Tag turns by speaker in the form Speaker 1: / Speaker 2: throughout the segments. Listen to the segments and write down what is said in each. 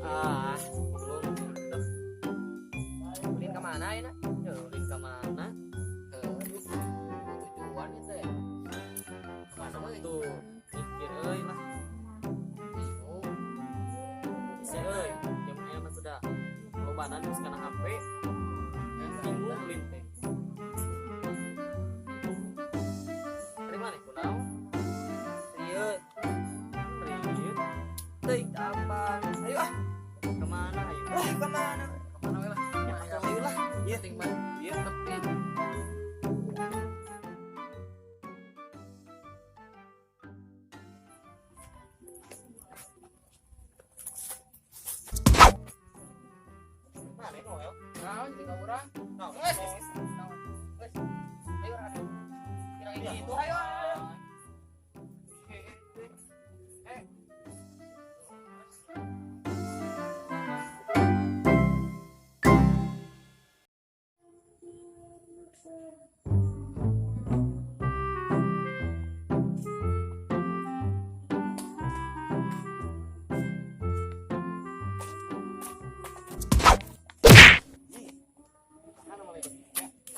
Speaker 1: Ah, belum. Ulin kemana ya, nak? Ya, ulin kemana? Aduh, tujuan itu ya. Kemana mah itu? Mikir euy lah. Bingung. Bisa euy, zaman ayeuna mah sudah lobana geus kana HP. Bingung ulin teh. Dari mana kunaon?
Speaker 2: Rieu.
Speaker 1: Rieu.
Speaker 2: Teuing apa? Ayo ah.
Speaker 1: Kemana ayo?
Speaker 2: Lah, kemana?
Speaker 1: Kemana we lah?
Speaker 2: Ya, ayo lah.
Speaker 1: Iya,
Speaker 2: Penting mah.
Speaker 1: Iya,
Speaker 2: Tepi.
Speaker 1: Mana Noel?
Speaker 2: Naon jeung urang?
Speaker 1: Naon?
Speaker 2: Geus. Geus. Ayo atuh. Kira gitu. Ayo. Ayo. Eh.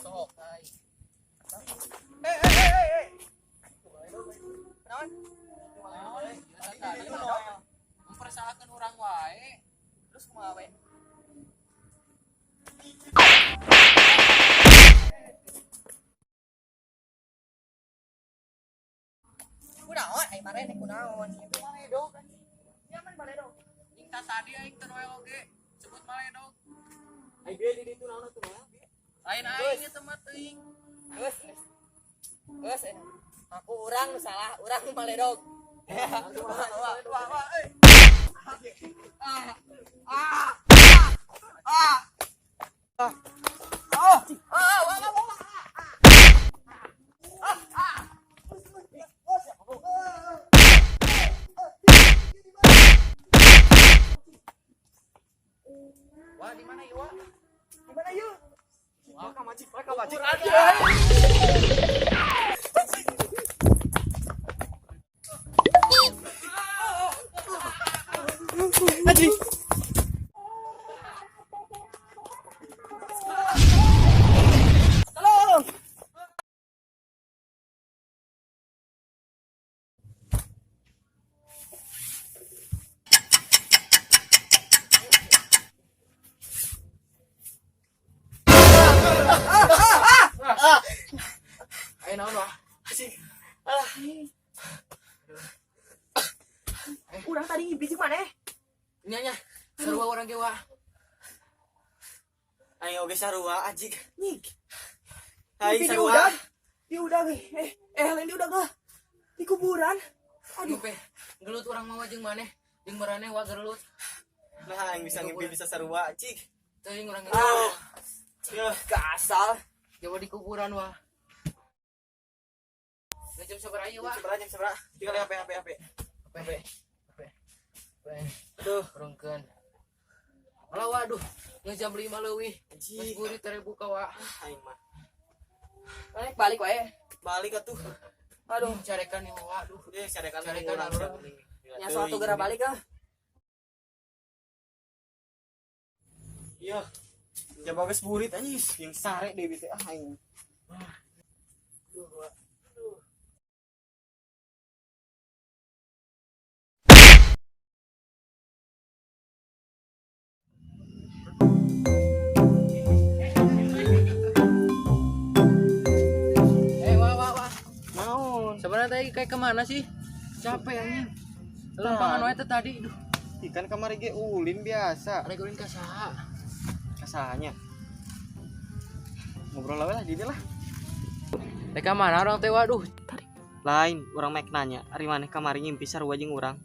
Speaker 2: Sok ai. Eh eh eh eh. Naon? Mempersalahkan orang wae. Terus kumaha we? Kunaon? Ai marene kunaon? Itu maledog anjing. Ya man maledog. Jeung tadi aing teu noel oge. Sebut maledog.
Speaker 1: Ai dia di ditu naon atuh Noel?
Speaker 2: Lain aing ieu mah teuing. Geus geus. Geus. Aku urang nu salah, urang nu maledog. Wah wah wah wah euy. Ah ah ah ah. Oh, ah, wah, wah, wah. Ah, ah. Wah, di mana ieu, Wak? Di mana ieu?
Speaker 1: Wah, ka masjid, ka masjid.
Speaker 2: Anjing. Tolong. Ayo naon wah?
Speaker 1: Anjing. Alah.
Speaker 2: Urang tadi ngimpi jeung maneh. Nya nya, sarua urang ge wah.
Speaker 1: Aing oge sarua anjing.
Speaker 2: Nyik.
Speaker 1: Aing
Speaker 2: Mimpi di
Speaker 1: sarua.
Speaker 2: udag. Di udag eh eh lain di udag lah. Di kuburan. Aduh,
Speaker 3: Aduh, gelut urang mah jeung maneh, jeung maraneh wa gelut.
Speaker 1: Nah, aing bisa ngimpi bisa sarua anjing.
Speaker 3: Teuing urang
Speaker 1: Ah. Ya,
Speaker 2: kasal.
Speaker 3: Jawa di kuburan wah. Nah, jam sabaraha ieu wah?
Speaker 1: Jam sabaraha? Tinggal HP HP HP.
Speaker 3: HP. HP.
Speaker 1: Aduh,
Speaker 3: Rongkeun. Alah waduh, geus jam 5 leuwih. Geus
Speaker 1: anjing.
Speaker 3: burit tere buka wa.
Speaker 1: Aing mah.
Speaker 2: Balik balik wae.
Speaker 1: Balik atuh.
Speaker 2: Aduh,
Speaker 3: Carekan ieu mah waduh.
Speaker 1: Eh, carekan
Speaker 3: Carekan
Speaker 1: urang
Speaker 3: urang.
Speaker 1: sia.
Speaker 2: nya suatu geura balik ah.
Speaker 1: Iya. Jam bagus burit anjing, yang sare deui teh ah aing.
Speaker 3: Duh, wa. Eh, wah wah wah.
Speaker 1: Naon?
Speaker 3: Sebenarnya Mana tadi kayak kemana sih? Capek anjing. Lempangan wae teh tadi. Duh.
Speaker 4: Ikan kamari ge ulin biasa.
Speaker 3: Arek ulin ka saha?
Speaker 4: Ka sahanya. Ngobrol lah di dieu lah.
Speaker 3: Rek ka mana urang teh waduh.
Speaker 4: Lain, urang mek nanya, ari maneh kamari ngimpi sarua jeung urang.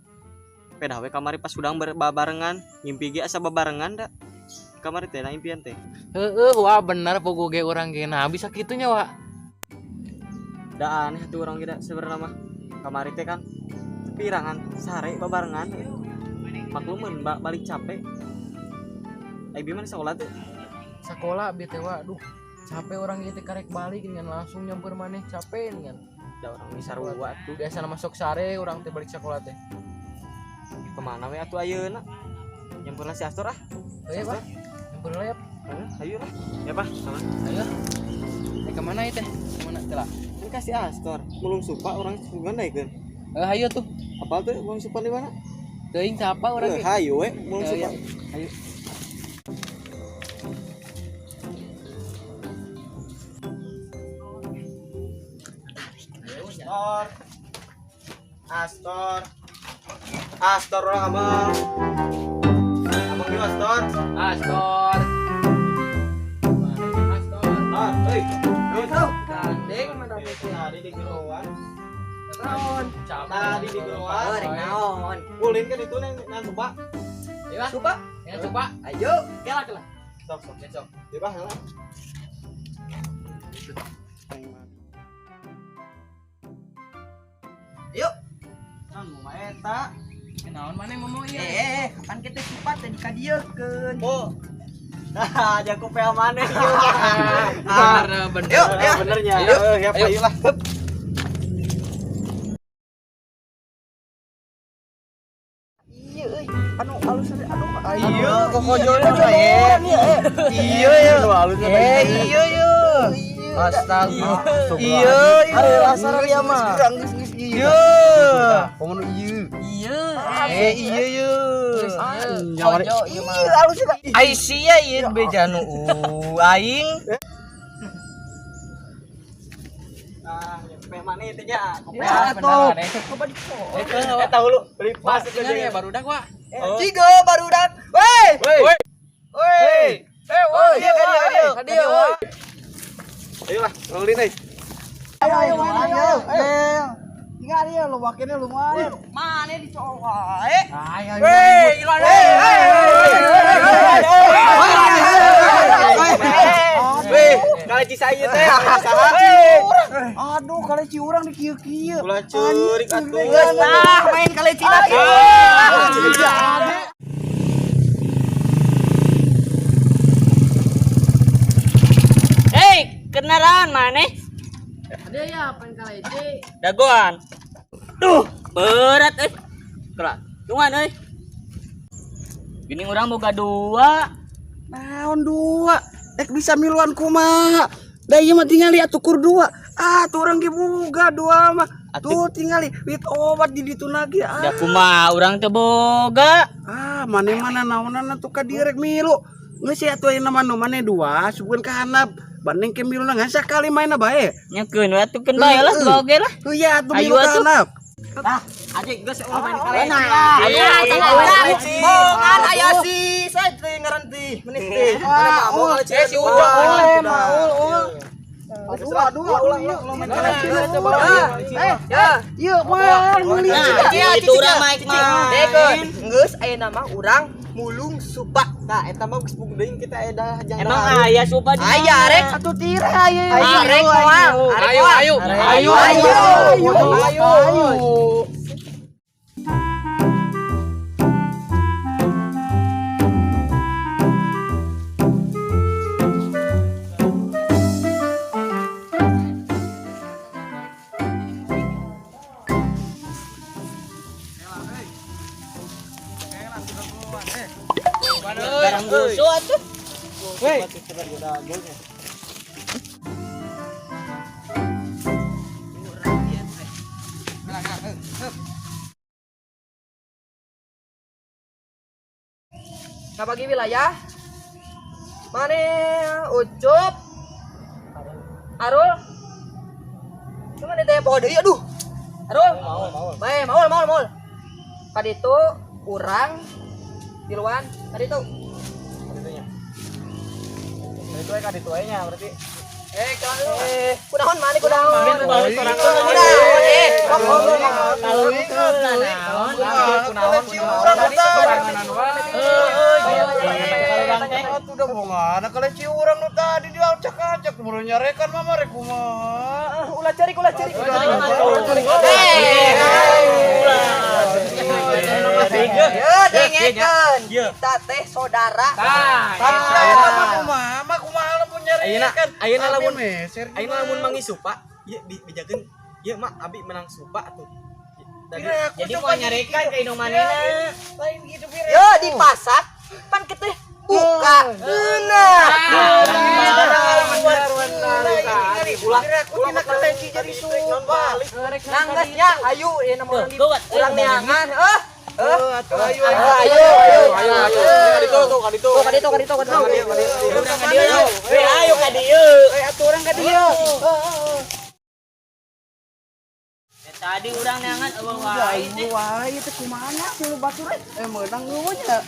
Speaker 4: Pedah we kamari pas udang babarengan, ngimpi ge asa babarengan da. Kamari teh na impian teh.
Speaker 3: Heeh, wah bener pogo ge urang ge nah bisa kitu nya, Wak.
Speaker 4: Da aneh tuh urang ge da sebenarnya mah. Kamari teh kan pirangan sare babarengan. Maklumun balik capek. Ai bi mana sekolah teh?
Speaker 3: Sekolah bi teh, Wak. Duh, capek urang ge teh karek balik dengan langsung nyamper maneh capek dengan.
Speaker 4: Da urang ge sarua tuh.
Speaker 3: Biasana masuk sare urang teh balik sekolah teh.
Speaker 4: Kemana we atuh ayeuna? Nyamper lah si Astor ah.
Speaker 3: Ayo, Pak. Nyamper lah ya.
Speaker 4: Ayo lah. Ya, Pak. Sama.
Speaker 3: Ayo. Kemana ieu teh? Kemana teh lah?
Speaker 4: Ini kasih Astor, mulung supa urang sugan daekeun.
Speaker 3: Hayo tuh.
Speaker 4: Apal tuh mulung supa di mana?
Speaker 3: Teuing siapa urang ge?
Speaker 4: Hayo we mulung supa.
Speaker 3: Hayo.
Speaker 4: Astor. Astor. Astor orang abang. Abang yuk Astor.
Speaker 3: Astor. Astor.
Speaker 4: Ah, hei.
Speaker 2: Gandeng mana
Speaker 4: tadi di geroan.
Speaker 3: Naon?
Speaker 4: Tadi di geroan.
Speaker 2: Rek naon?
Speaker 4: Ulin kan itu nang supa.
Speaker 3: Ayo,
Speaker 2: Supa.
Speaker 3: Ya supa.
Speaker 2: Ayo,
Speaker 3: kela kela.
Speaker 4: Sok sok.
Speaker 3: Sok.
Speaker 4: Ya bah lah.
Speaker 2: Yuk.
Speaker 4: Kan mah eta.
Speaker 3: Naon maneh momo ieu?
Speaker 2: Kapan kita supa tadi ka dieu keun.
Speaker 4: Oh. Nah, jago pel maneh ieu.
Speaker 3: Bener bener.
Speaker 2: Yuk, ya.
Speaker 4: Benernya.
Speaker 3: Ayo,
Speaker 4: ya
Speaker 3: ayo.
Speaker 4: Ayo lah.
Speaker 2: Iya euy, anu alus anu
Speaker 4: Iya,
Speaker 2: kokojolna mah ye.
Speaker 4: Iya ya, alus
Speaker 2: Iya iya.
Speaker 3: Astaga.
Speaker 2: Iya iya.
Speaker 4: Ari lasar ieu mah.
Speaker 2: Geus geus
Speaker 4: Iya. Komo ieu.
Speaker 2: Iya.
Speaker 4: Iya iya.
Speaker 2: Kojo ieu mah. Iya alus
Speaker 5: Ai sia ieu beja nu aing.
Speaker 4: Ah, nyampe mana itu nya?
Speaker 2: Ya atuh.
Speaker 4: Eta hulu beli pas itu
Speaker 3: Tinggal ya barudak, Wak.
Speaker 2: Tiga barudak. Woi.
Speaker 4: Woi.
Speaker 2: Woi.
Speaker 4: Woi.
Speaker 2: Iya ka dieu ka dieu.
Speaker 4: Ayo lah, rolin euy.
Speaker 2: Ayo ayo ayo. Tinggal dia lu wakilnya lumayan. Mana dicowok wae.
Speaker 3: Ayo.
Speaker 2: Woi, ilan.
Speaker 4: Weh, kaleci saya teh, kaleci saha?
Speaker 2: Aduh, kaleci urang di kieu-kieu.
Speaker 4: Ulah ceurik atuh.
Speaker 2: Geus tah main kaleci lagi.
Speaker 5: Hei, kenalan maneh?
Speaker 3: Ada ya apa kaleci?
Speaker 5: Dagoan. Duh, berat euy. Kela, tungguan euy. Gini urang boga dua.
Speaker 2: Naon dua? Ek bisa miluan kumaha? Da ieu mah tingali atuh kur dua. Ah, tuh urang ge boga dua mah. Tuh tingali wit obat di ditu lagi. Ah,
Speaker 5: Da kumaha urang teu boga.
Speaker 2: ah mane mana naonan atuh ka direk milu. Geus atuh ayeuna mah nu mane dua, suguhan ka handap. Bandeng ke milu ngan sakali mainna bae.
Speaker 5: Nya keun we atuh keun bae lah dua oge lah.
Speaker 2: Tuh ya atuh
Speaker 5: Ayo
Speaker 2: milu ka
Speaker 5: atuh.
Speaker 2: handap.
Speaker 4: Aji geus ulah main kaleci.
Speaker 5: Ayo,
Speaker 2: Bongan aya si saya teh ngaran teh menit teh. Mana mau kaleci.
Speaker 3: Eh, si Ucok.
Speaker 2: Oleh maul ul. Aduh aduh ulah ulah main kaleci. Eh, ya. Ieu mah meuli.
Speaker 5: Nah, itu urang maik main.
Speaker 2: Geus ayeuna mah urang mulung supa.
Speaker 4: Nah, eta mah geus pung deui kita eda jang.
Speaker 5: Emang aya supa di
Speaker 2: Aya arek atuh tira aya. Arek moal.
Speaker 3: Ayo, ayo.
Speaker 2: Ayo ayo.
Speaker 4: Ayo.
Speaker 2: Ayo.
Speaker 5: Barang busuk atuh.
Speaker 4: Weh.
Speaker 2: Ngabagi wilayah. Mane Ucup. Arul. Cuma teh poho deui aduh. Kaditu urang tiluan kaditu.
Speaker 4: Kaditunya. Kaditu we kaditu we nya berarti.
Speaker 2: Eh, kunaon maneh kunaon?
Speaker 4: Kunaon?
Speaker 2: Kunaon? Eh, ngomong.
Speaker 5: Kalau naon?
Speaker 4: Kunaon?
Speaker 6: Udah bohongan, kalau ci urang nu tadi diacak-acak muru nyarekan mah rek kumaha.
Speaker 2: Ulah cari, ulah cari. Ya, dengekeun. Kita teh saudara.
Speaker 3: Tah,
Speaker 6: Tah, kumaha mah kumaha lamun nyarekan.
Speaker 4: Ayeuna lamun
Speaker 6: meser.
Speaker 4: Ayeuna lamun mangi supa, ieu dibejakeun ieu mah abi menang supa atuh.
Speaker 5: Jadi mau nyarekan ka indung manehna.
Speaker 6: Lain gitu pire.
Speaker 2: Yo dipasak pan keteh buka. Nah.
Speaker 6: Ulah ulah keleci jadi supa.
Speaker 2: Nanggesnya ayo ieu nama urang urang neangan. Eh.
Speaker 6: Ayo
Speaker 2: Ayo ayo
Speaker 4: Ayo ayo. Kaditu tuh, kaditu.
Speaker 2: Tuh kaditu kaditu kaditu.
Speaker 5: We ayo ka dieu.
Speaker 6: Eh atuh urang ka dieu.
Speaker 5: Tadi urang neangan eueuh wae teh.
Speaker 6: Wae teh kumaha si lu batur eh meunang eueuh nya.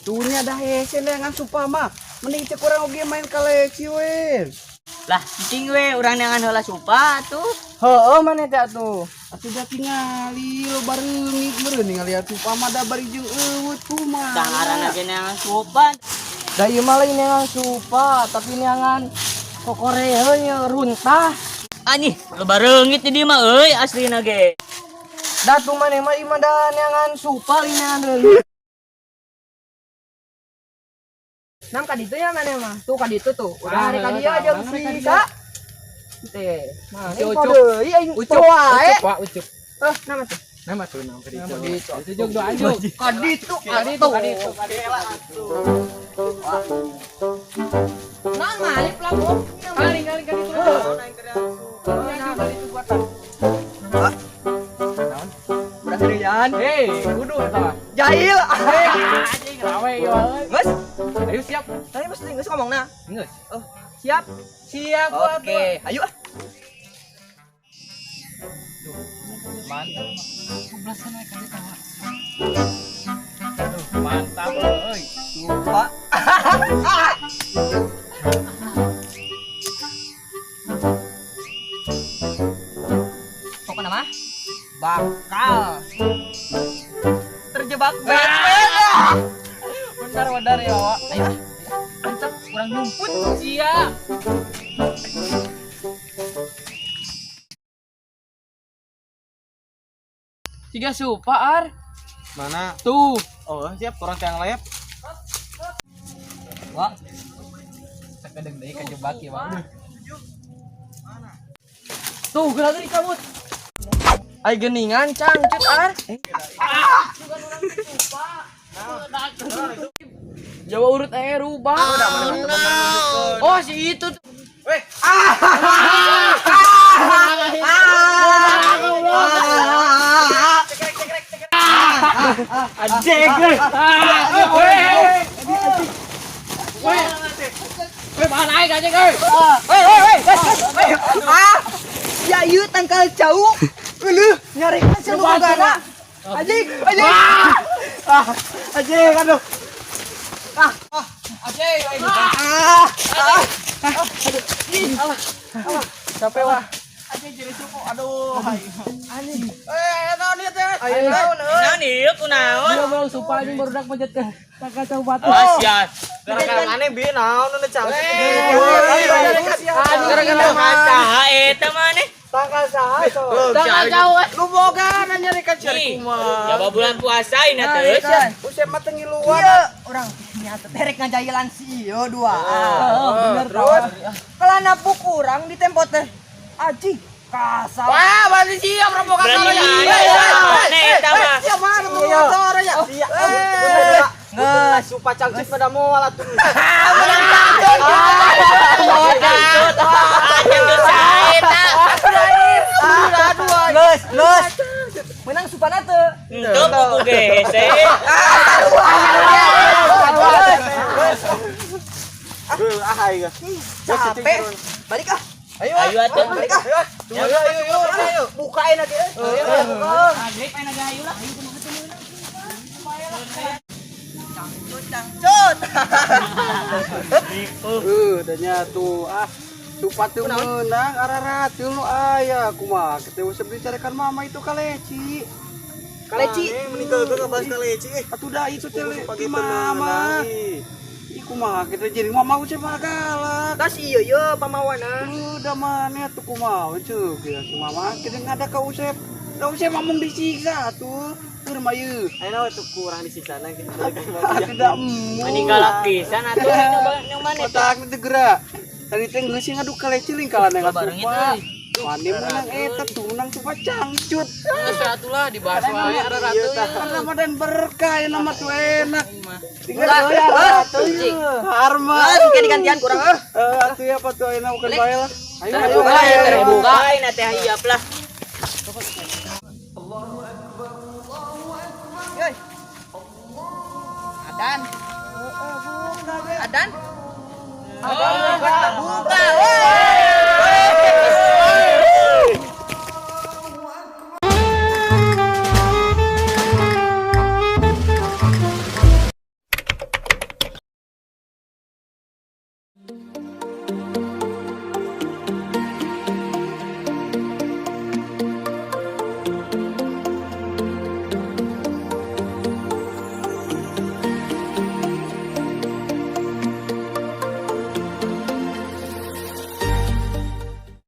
Speaker 6: Tunya dah hese neangan supa mah. Mending cek urang oge main kaleci we.
Speaker 5: Lah, cicing we urang neangan heula supa atuh.
Speaker 3: Heeh, maneh teh atuh.
Speaker 6: Atuh da tingali lo bareungit meureun ningali supa mah da bari jeung eueuh kumaha.
Speaker 5: Tah ngaranna ge neangan supa.
Speaker 3: Da ieu mah lain neangan supa, tapi neangan kokoreheun nya runtah.
Speaker 5: Anjih, loba reungit di dieu mah euy aslina ge.
Speaker 3: Da tuh maneh mah ieu mah da neangan supa lain neangan reungit.
Speaker 2: Nam kaditu ya maneh mah. Tuh kaditu tuh. Urang hari kadieu jeung si Sa. Teh.
Speaker 3: Si
Speaker 2: Mana
Speaker 3: Ucup.
Speaker 2: deui aing
Speaker 3: Ucup,
Speaker 2: wae.
Speaker 3: Ucup, Wak, Ucup.
Speaker 2: Eh, nama tuh.
Speaker 3: Nama tuh nama kaditu. Itu jog doa anjuk.
Speaker 2: Kaditu
Speaker 3: Kaditu, kaditu.
Speaker 2: Nah, malip lah gua.
Speaker 3: Kaling, kaling kaditu. Kaditu buatan.
Speaker 2: Udah serian.
Speaker 3: Hei, kudu eta mah.
Speaker 2: Jahil.
Speaker 3: Anjing rawe ieu euy.
Speaker 2: Geus,
Speaker 3: Ayo siap.
Speaker 2: tadi mesti geus ngomongna.
Speaker 3: Geus.
Speaker 2: Oh, siap.
Speaker 3: Siap gua tuh.
Speaker 2: Oke, ayo ah.
Speaker 3: Mantap. Kebelasan we kali tawa. Aduh, mantap euy.
Speaker 2: Supa. Pokoknya mah bakal terjebak Batman.
Speaker 3: Bentar, bentar ya, Wak.
Speaker 2: Ayo ah. Mantap, kurang nyumput.
Speaker 3: Siap. Tiga supa, Ar.
Speaker 4: Mana?
Speaker 3: Tuh.
Speaker 4: Oh, siap kurang tiang layap.
Speaker 2: Wah,
Speaker 3: Sakedeng deui kajebak ya, Wak. Tuh, geura deui cabut. Ai geningan cangcut, Ar. Jawa urut rubah. Oh, si itu tuh. Anjing. Weh. Weh, bahan aing anjing euy.
Speaker 2: Woi, woi, woi, woi. Ah. Ya ieu tangkal jauh. Euleuh, nyarekan sia nu bogana. Anjing, anjing. Ah, anjing, aduh. Ah,
Speaker 3: Anjing, aing.
Speaker 2: ah, ah.
Speaker 3: Capek wah.
Speaker 6: Eh naon ieu teh?
Speaker 3: Ayo,
Speaker 2: Naon euy?
Speaker 5: Naon ieu kunaon?
Speaker 3: Dia mau supa anjing barudak pencet ke kacau batu.
Speaker 5: Awas ya.
Speaker 4: Gara-gara aneh bi naon nu cangcut.
Speaker 3: Gara-gara
Speaker 5: Saha eta maneh?
Speaker 6: Tangkal saha tuh?
Speaker 3: Tangkal jauh.
Speaker 6: Lu boga nyarekan sia kumaha.
Speaker 5: Jaba bulan puasa ini teh.
Speaker 6: Usep mah teu ngiluan.
Speaker 2: Ieu urang nyata terek ngajailan si ieu dua.
Speaker 3: Bener
Speaker 2: Terus kelana puk urang di tempo teh. Anjing, kasar.
Speaker 3: Wah, masih siap rombongan
Speaker 5: Berani
Speaker 3: ya.
Speaker 5: mana eta mah.
Speaker 6: Sia mah nu motor ya. Eh.
Speaker 4: Nges, supa cangcut pada moal atuh.
Speaker 5: Cangcut saha eta?
Speaker 2: Geus, geus. Menang supana teu.
Speaker 5: Henteu buku ge hese.
Speaker 4: Ah, aing.
Speaker 2: Capek. Balik ah.
Speaker 6: Ayo.
Speaker 5: Ayo atuh.
Speaker 2: Balik ah.
Speaker 6: Ayo ayo ayo.
Speaker 2: Bukain lagi.
Speaker 5: Maghrib ayeuna ge ayo lah.
Speaker 2: Cangcut, cangcut.
Speaker 6: Danya tuh ah. Supa teu meunang araratil nu aya kumaha teh usep dicarekan mama itu kaleci.
Speaker 2: Kaleci.
Speaker 4: Meninggal ke ngebahas kaleci eh.
Speaker 6: Atuh dah itu teh ti mama. Ih kumaha kita jadi mama usep mah galak.
Speaker 2: Tas iya ye pamawana.
Speaker 6: Udah mana tuh kumaha ceuk ya si mama kita ngada ka usep. Da usep mamung disiksa atuh. Keur mah ieu.
Speaker 4: Ayeuna we tuh kurang disiksana gitu.
Speaker 6: Tidak emu.
Speaker 1: Mani galak pisan atuh nu mana teh.
Speaker 6: Otak teh gerak. Tadi teh geus sih ngadu kaleci lingkalan yang
Speaker 1: Bareng
Speaker 6: supa.
Speaker 1: itu.
Speaker 6: Mane menang eta tuh menang supa cangcut.
Speaker 3: Geus atuh lah dibahas wae araratil.
Speaker 6: Kan Ramadan berkah ya nama tuh enak. Tinggal
Speaker 2: Ulah,
Speaker 6: ya
Speaker 2: cing.
Speaker 6: Karma.
Speaker 2: Ah, kayak digantian kurang.
Speaker 6: Eh atuh ya apa tuh enak bukan bae lah. Ayo ayo
Speaker 2: Buka,
Speaker 6: ayo.
Speaker 2: ya, buka, ini teh hiap lah. Yoi. Adan. Adan. Buka.